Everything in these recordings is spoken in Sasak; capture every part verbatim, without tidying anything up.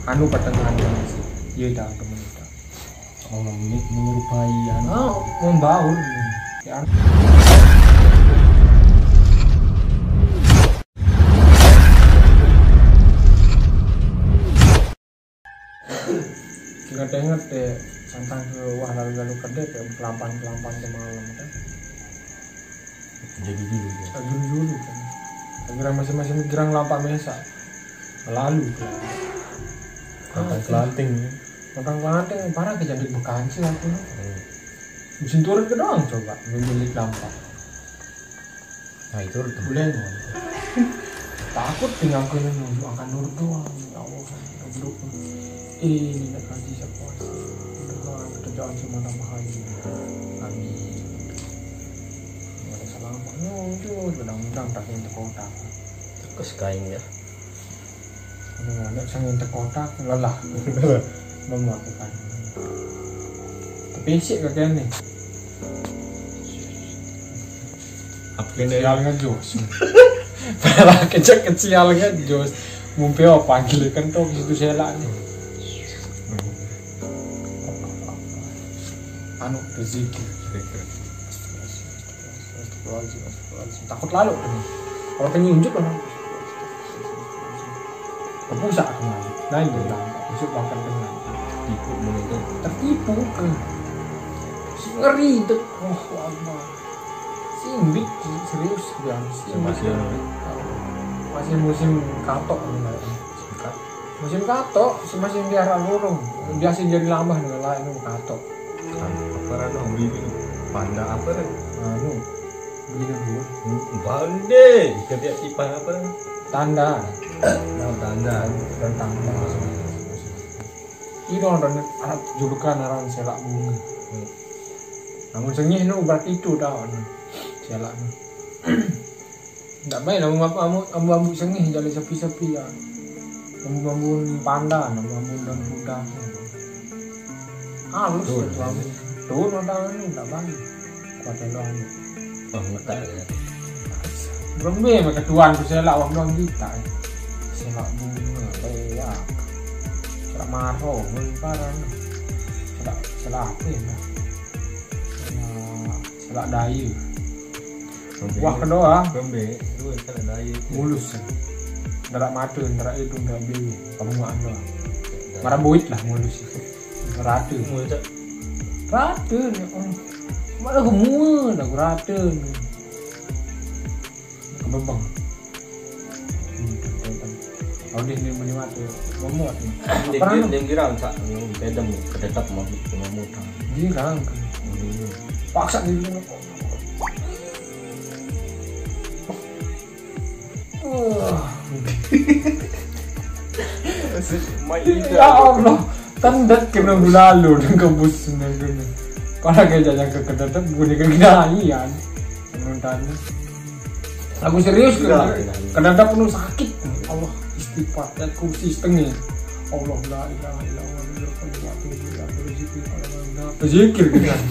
Anu, patang kali sih. Iya, dah, temen kita. Oh, ini menyerupai, anu. Ah, membaur. Ya. Ingat-ingat deh, tentang ke wah, lalu-lalu kedek, kayak pelampan-pelampan ke malam kan. Jadi dulu ya. Dulu-dulu kan. Kira masing-masing kira lampak mesa. Lalu kan. Makan kelanting ya. Makan kelanting, parah, kejadian bekanci aku. Mesin turun ke doang coba, memilih lampak. Nah, itu udah boleh. Takut tinggal aku ini nunggu akan nurut doang. Ya Allah, kan. Ini nak kaji siapa? Udah, kita jangan cuma tambah aja. Amin. Ada selama. Nunggu, kadang-kadang tak yang terkotak. Terus kain ya. Nah, nek sing entek kotak, lelah. Memakukan. Tapi isik kakek nih. Apa ini? Sial ngejos. Parah, kecil-kecil ngejos. Mumpe apa panggil kan tuh situ selak nih. Anu, rezeki. Astagfirullahaladzim, astagfirullahaladzim. Takut lalu kan. Kalau kenyunjuk kan. Kepusak aku lagi. Nah, ini lah. Besok makan dengan. Tipu menurut. Tertipu kan. Si ngeri deh. Wah, lama. Si imbit, serius dia. Si masih, masih musim katok kan. Musim katok, si masih biara lurung. Biasa jadi lambah dengan lain katok. Apa rano beli itu? Panda apa kan? Anu, beli dulu. Bande, kerja tipan apa kan? Tanda. Nah, tanda. Dan tanda. Ini orang anak julukan orang selak bumi. Namun sengih nu berarti itu dah, anu. Selak nu. Ndak baik lah, ambu, ambu, ambu sengih jadi sepi-sepi ya. Ambu, ambu pandan, ambu, ambu dan muda. Halus tuh, ambu. Tuh, nonton ini ndak baik. Kuat doang. Wah, ngetak ya. Belum be, mereka tuan tuh selak waktu doang kita. Selak bunga, ya. Selak maro, parah. Selak, selak apa ya? Selak, selak dayu. Wah, kedua. Kembe, lu kan ada aja. Mulus. Ndak mata, ndak itu, ndak beli. Kamu nggak anu. Marah boit lah mulus. Rata. Mulus, Cak. Rata ni. Oh. Malah aku mua, aku rata ni. Kebebang. Hmm, kebebang. Kau dia ni meni mata. Memuat ni. Dia, dia, dia girang, Cak. Pedem, kedekap mau, mau mutang. Girang kan. Hmm. Paksa dia. Wah. Mai Ya ida. Allah, tendet kena gulalo dengan bus ni. Pada kerja yang kekededet bunyi kerjaan. Menonton. Aku serius Iya, kan? Iya, iya. Kadang penuh sakit. Allah, istighfar, ya, kursi setengah. Allah, la ilaha illallah, la ilaha illallah, la ilaha illallah. Zikir kan?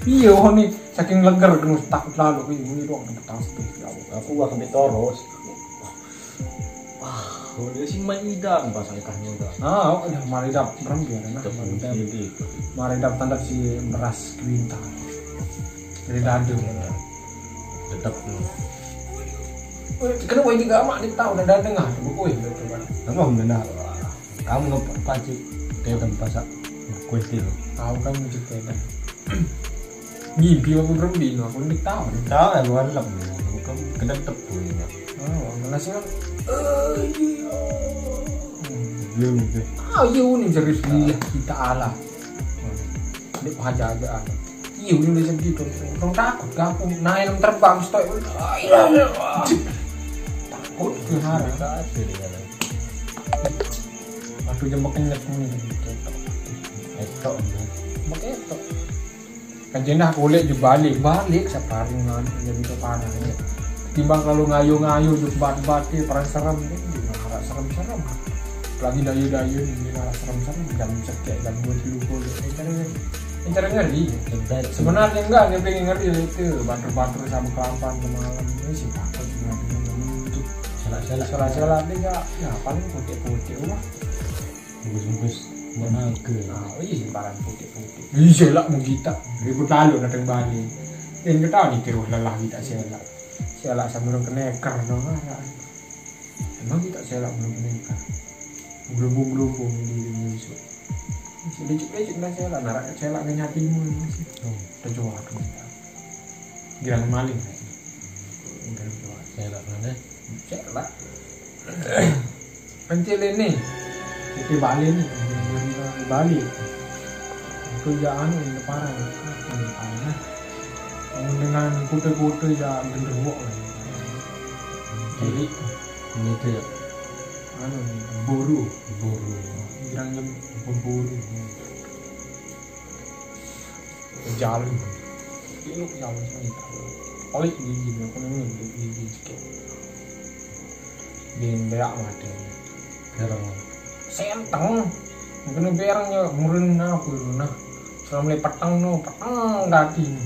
Iya, oh ni. Saking leger, kena takut lalu, kayak gini doang, kena tasbih, ya Allah. Aku gak kena toros. Wah, dia sih main idam pas ayahnya udah. Ah, oh, udah maridap, berang biar enak, Tetep maridap. Gitu. Maridap tanda si beras kuintal. Dari dadu. Tetep. Weh, kenapa ini gak amat, dia tahu, udah dateng, ah, coba, weh, gitu kan. Apa benar? Kamu ngapa, Cik? Kayak tempat sak. Kue til. Tahu kan, Cik, kayak kan. Mimpi aku berembi, aku ni tahu. Tahu ya, luar lem. Bukan kedap tepu ini. Oh, malah sih kan. Eh, iya. Iya ni, Cik. Ah, iya ni serius, iya, kita Allah. Dia aja-ajaan. Iya, ini udah sedih tuh. Orang takut, gak aku. Naik terbang, stok. Iya, iya. Takut, gue harap. Ada dia. Waktu jam kenyet ni, ketok. Ketok. Pakai ketok. Kan jenah kulit juga balik, balik separing kan, jadi ke panas. Timbang kalau ngayu-ngayu juga bat-bat dia, perang serem dia, dia nggak harap serem-serem. Lagi dayu-dayu ni, dia nggak harap serem-serem. Jam cekek, jam dua puluh kulit. Eh, cara ngeri. Cara ngeri. Betul. Sebenarnya enggak, dia pengen ngeri lah itu. Batur-batur sama kelampan ke malam. Ini sih takut dengan, dengan itu. Salah-salah. Salah-salah dia enggak. Ya, paling putih-putih lah. Bungkus-bungkus buat naga. Ah, oh iya, sembarang putih-putih. Iya, selak mau kita. Ribut lalu datang balik. Dan kita ni terus lelah kita selak. Selak sama orang kena ekar dong, arah. Emang kita selak belum kena ekar. Gelubung-gelubung ini di musuh. Lecek-lecek dah selak, narak selak ke nyati mulu masih. Oh, terjawab aku. Girang maling lagi. Girang jawab. Selak mana? Selak. Pencil ini. Di Bali ni. Di Bali. Itu ya anu yang parah. Apa yang parah? Yang dengan kuda-kuda ya genderuwo lah. Jadi ini tu ya. Anu ni, buru. Buru. Girang jam buru. Jalan. Ini jalan sini. Oleh gigi, aku ni gigi sikit. Dia berak mata. Garang. Senteng. Mungkin berangnya murun aku dulu nah. Selama petang no, petang dati ni.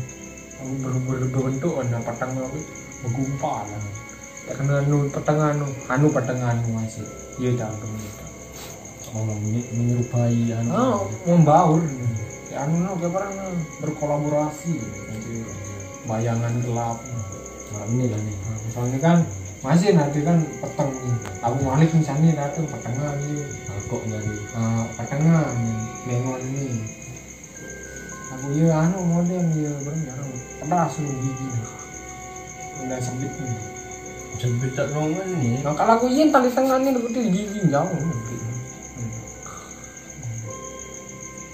Ber-, ber-, berbentuk warna petang no, bergumpal lah. Tak kena anu petang anu, anu petang anu masih. Iya, dah, anu, dah. Oh, menye-, menyerupai anu. Ah, membaur. Ya, anu no, kayak orang no, berkolaborasi. Bayangan gelap. Nah, ini lah ni. Nah, misalnya kan, masih nanti kan peteng ni. Abu Malik misalnya datang petengan ni. Rokok tadi. Ah, petengan ni. Lengon ni. Aku ya anu model ya, barang jarang. Pedas lu gigi. Udah sempit ni. Sempit tak nongan ni. Nah, kalau aku iya tali tengah ni, aku tuh gigi jauh.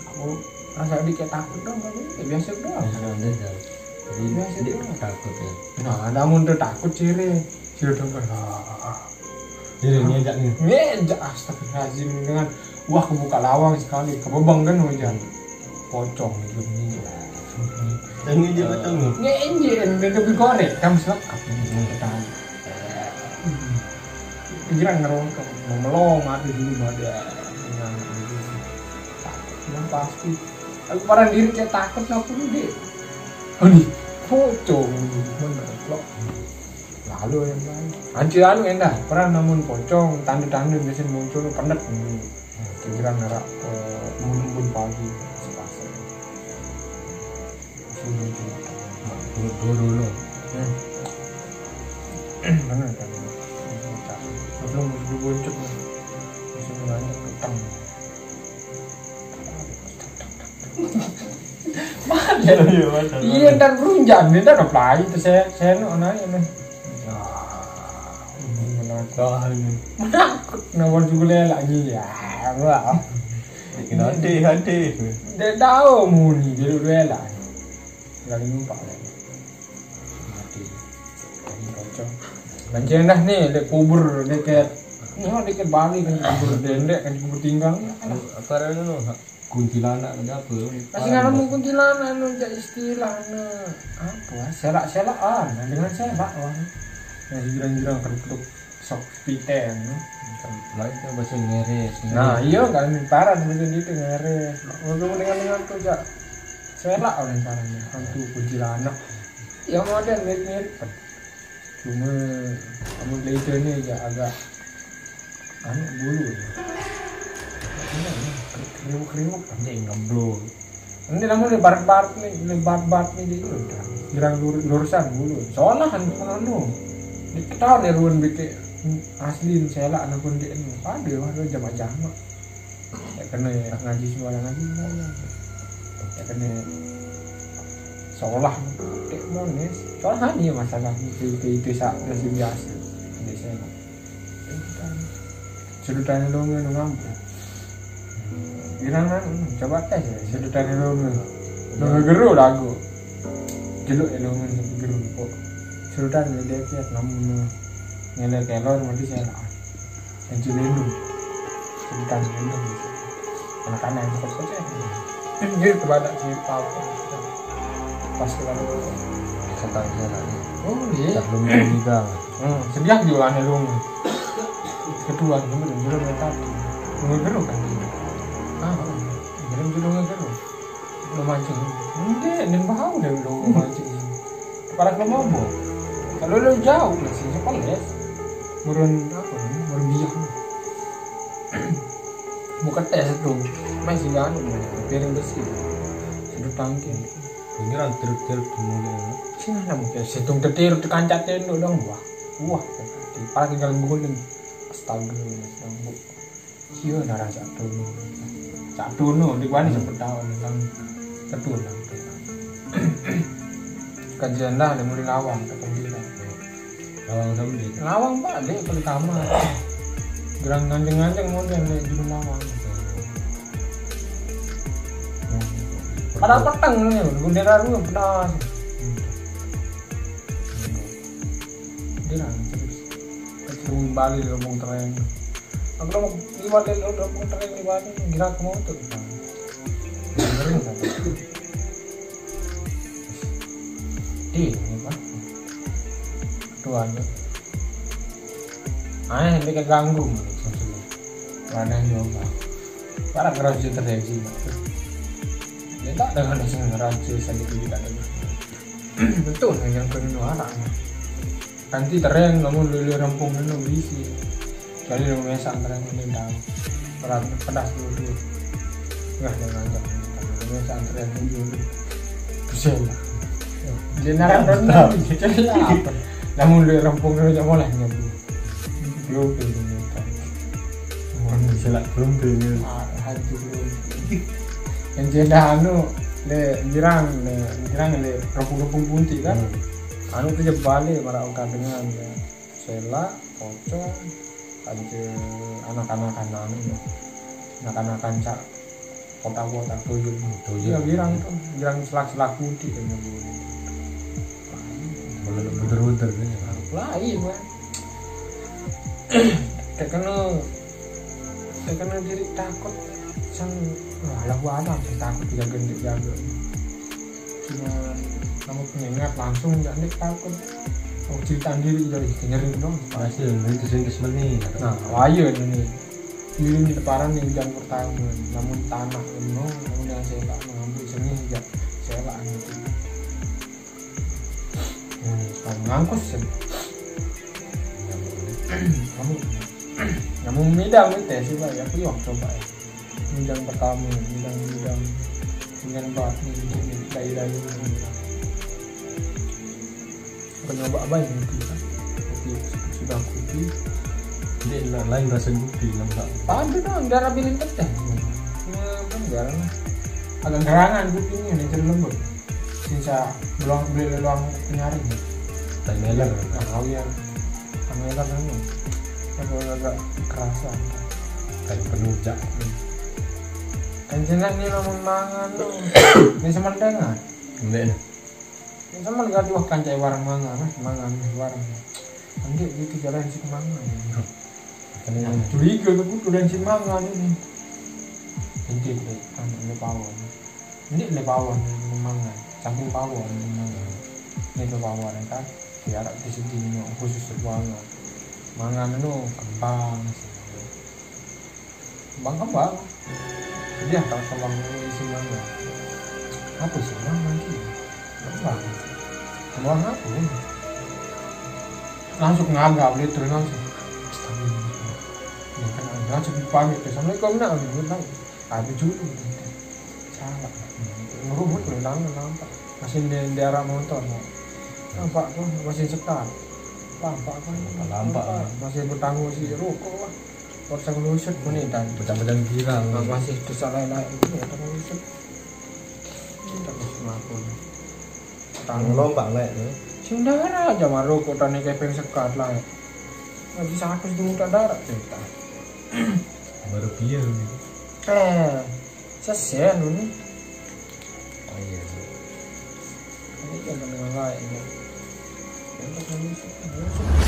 Aku rasa dikit takut dong, tapi ya biasa doang. Biasa doang, biasa. Jadi biasa dia doang. Takut ya. Nah, namun tuh takut cire. Cire dong kan. Ah, ah, ah. Jadi ngejak ni. Ngejak, astagfirullahaladzim, dengan wah, aku buka lawang sekali, kebebang kan hujan. Pocong gitu ni. Dan ngejak betul ni. Ngejak, dia lebih korek, kamu selekap ni. Tahu. Pikiran ngerongkok, mau melong mati dulu pada. Yang pasti. Aku parah diri kayak takut aku ni. Ani, pocong ni, mana, lok. Lalu yang lain. Anci anu endah, pernah namun pocong, tanda-tanda biasa muncul, pendet. Pikiran ngerak, eh, embun-embun pagi, sepasang. Dulu, dulu, dulu. Hmm. Mana kan? Belum, belum boncok ni. Masih banyak utang. Mana? Iya, iya, iya. Iya, ntar berunjang, ntar apply tu saya, saya nak naik ni. Ah, ini menakut. Menakut. Nak buat juga lelak ni. Ya, wah. Kena hati, hati. Dia tahu muni, dia duduk lelak. Lagi numpak lagi. Mati. Lagi kocok. Banjir dah ni, dia kubur, dia kayak, ni, oh, dia kayak balik kan, kubur dendek kan, kubur tinggal. Apa ada tu? Kuntilanak ada apa? Masih nggak nemu kuntilanak, anu, cak istilah, anu, apa? Selak-selak, ah, dengan selak, wah. Yang girang-girang kentut, sok piten, no. Lain tu bahasa ngeres, nah, ngeres. Iya kan, parah bahasa dia tu ngeres. Waktu dengar-dengar tu, cak selak orang parahnya, hantu kuntilanak. Yang modern mirip-mirip kan. Cuma kamu laser ni je agak anu bulu je. Ini ni, kriuk-kriuk. Anjing ngeblur. Ini namun lebar-bar ni, lebar-bar ni dia tu dah. Girang lur-, lurusan bulu. Soalnya kan pun anu. Dia ketawa dia ruan bikin asli ni selak, anak pun dia ni. Ada orang jamak-jamak. Ya kena ya, ngaji semua orang ngaji semua orang. Ya kena sekolah, dek mones. Soalnya ni masalah itu, itu, itu sa-, biasa, biasa. Biasa lah. Sudah tanya dong, ngampu. Girang kan, hmm, coba tes ya, sudah tanya dong. Dong geru lagu. Jeluk ya dong, geru kok. Sudah tanya dia, dia namun ngele kelor, mati saya lah. Yang Cilindung. Cerita Cilindung. Anak-anak yang kecil. Dia kepada si Pau. Pas kita dulu. Kata dia lah. Oh, iya. Tak belum meninggal. Hmm, sedih juga aneh dong. Kedua, dia belum, belum yang tadi. Ngegeru kan dia. Ah, oh. Belum, belum ngegeru. Lu mancing. Enggak, dan bau deh lu mancing. Kepala ke mobo. Kalau lu jauh, masih sekolah. Murun apa ni? Murun biak ni. Mau Petek satu. Masih anu, piring besi. Satu tangki. Pikiran terus-terus mulai. Sing ana mungkin satu tetir tekan cat tendok dong. Wah. Wah. Paling tinggal guling. Astaga, sedang bu. Iya, nara satu. Satu no, di mana sebut tahu kan. Satu no. Kajian dah, dia mulai lawang, kata dia. Lawang sama dia. Lawang, Pak, dia pertama. Gerang nganjeng-nganjeng model dia di lawang. Pada peteng nih, bendera dulu pedas. Dia nangis terus. Ketemu Bali di Rombong Tereng. Aku udah mau liwat dari Rombong Tereng di Bali, gerak mau tuh. Dengerin kan? Di ini, Pak. Ketuanya. Aneh, sampai keganggu maksudnya. Aneh juga. Para kerja terjadi. Ya tak ada kan, langsung kerja saja tidak ada. Betul, yang kena anak. Kanti tereng, namun lele rampung neno berisi. Kali yang biasa tereng ini tahu. Pedas dulu. Enggak, jangan, jangan. Biasa tereng dulu. Bisa lah. Dia narang dan apa? Namun lele rampung neno, jangan mulai nyabu. Belum, belum, belum. Wah, bisa lah, belum, belum. Ah, hancur, belum. Yang jeda anu, le, girang, le, girang, le, rampung-rampung punti kan? Hmm. Anu tuh jebale, marah oka dengan, ya. Sela, pocong, ada anak-anak anu, ya. Anak-anak kancak kota-kota tuyul. Tuyul. Iya, girang tuh, girang selak-selak putih kayaknya gue. Bener-bener nih. Lah, iya, gue. Kayak kena, kayak kena diri takut. Sang, wah, lah, gua ada sih takut, dia gendut jago. Cuma kamu pengingat langsung, jadi takut. Mau cerita diri, jadi nyeri dong. Pasti, itu sih, itu sih, nih. Nah, wayah ini. Ini di deparan nih, hujan pertama. Namun tanah penuh, namun yang saya tak mengambil sini, ya, saya lah gitu. Nah, paling ngangkus sih. Kamu, kamu mida, kamu tes sih, Pak. Ya, aku yang coba ya. Hujan pertama, hujan, hujan, hujan, Pak. Ini, ini, dari, dari, ini. Bukan nyoba apa ini, gitu, kan? Kopi, sudah kopi. Ini la-, lain rasa kopi, nampak. Ada dong, darah bilin teteh. Cuma, apa, darahnya agak gerangan kopinya, ini, jadi lembut. Sisa beluang, beli beluang penyaring. Teh meler. Nah, oh iya. Teh meler ini. Agak, agak kerasa. Kayak penujak. Kan jelas nih, lamun mangan tuh. Ini sementengan. Enggak, nah. Ini sama lihat, wah, kancai warung mangan, eh, mangan, eh, warung. Nanti gitu jalan si mangan. Nah, curiga tuh, kudu dan si mangan ini. Nanti deh, kan ini pawon. Ini le pawon yang mangan, samping pawon yang mangan. Ini tuh pawon, ya kan? Biar di sini khusus banget. Mangan itu kembang. Kembang-kembang. Jadi, ya, kalau kembang ini isi mangan. Apa sih, mangan lagi? Kembang. Kembang apa ini? Langsung ngagak, beli terus langsung. Astagfirullah. Ya kan, langsung pamit. Assalamualaikum, nak. Habis dulu. Salah. Ngerubut, udah nampak. Masih di, di arah motor, no. Nampak tuh, masih sekat. Nampak kan? Nampak. Masih bertanggung si rokok lah. Kok saya ngeluset, menit dan. Macam-macam girang. Nah, masih terus lain-lain. Ini ada ngeluset. Ini tak masuk ngaku. Tanggung lompat, lek, ya. Sing darah aja marokok, tani kepeng sekat lah, ya. Masih satu, satu muka darah, cerita. Baru dia ini. Eh, sesen ini. Oh, iya. Ini kan dengan lain, ya. Untuk manusia, manusia.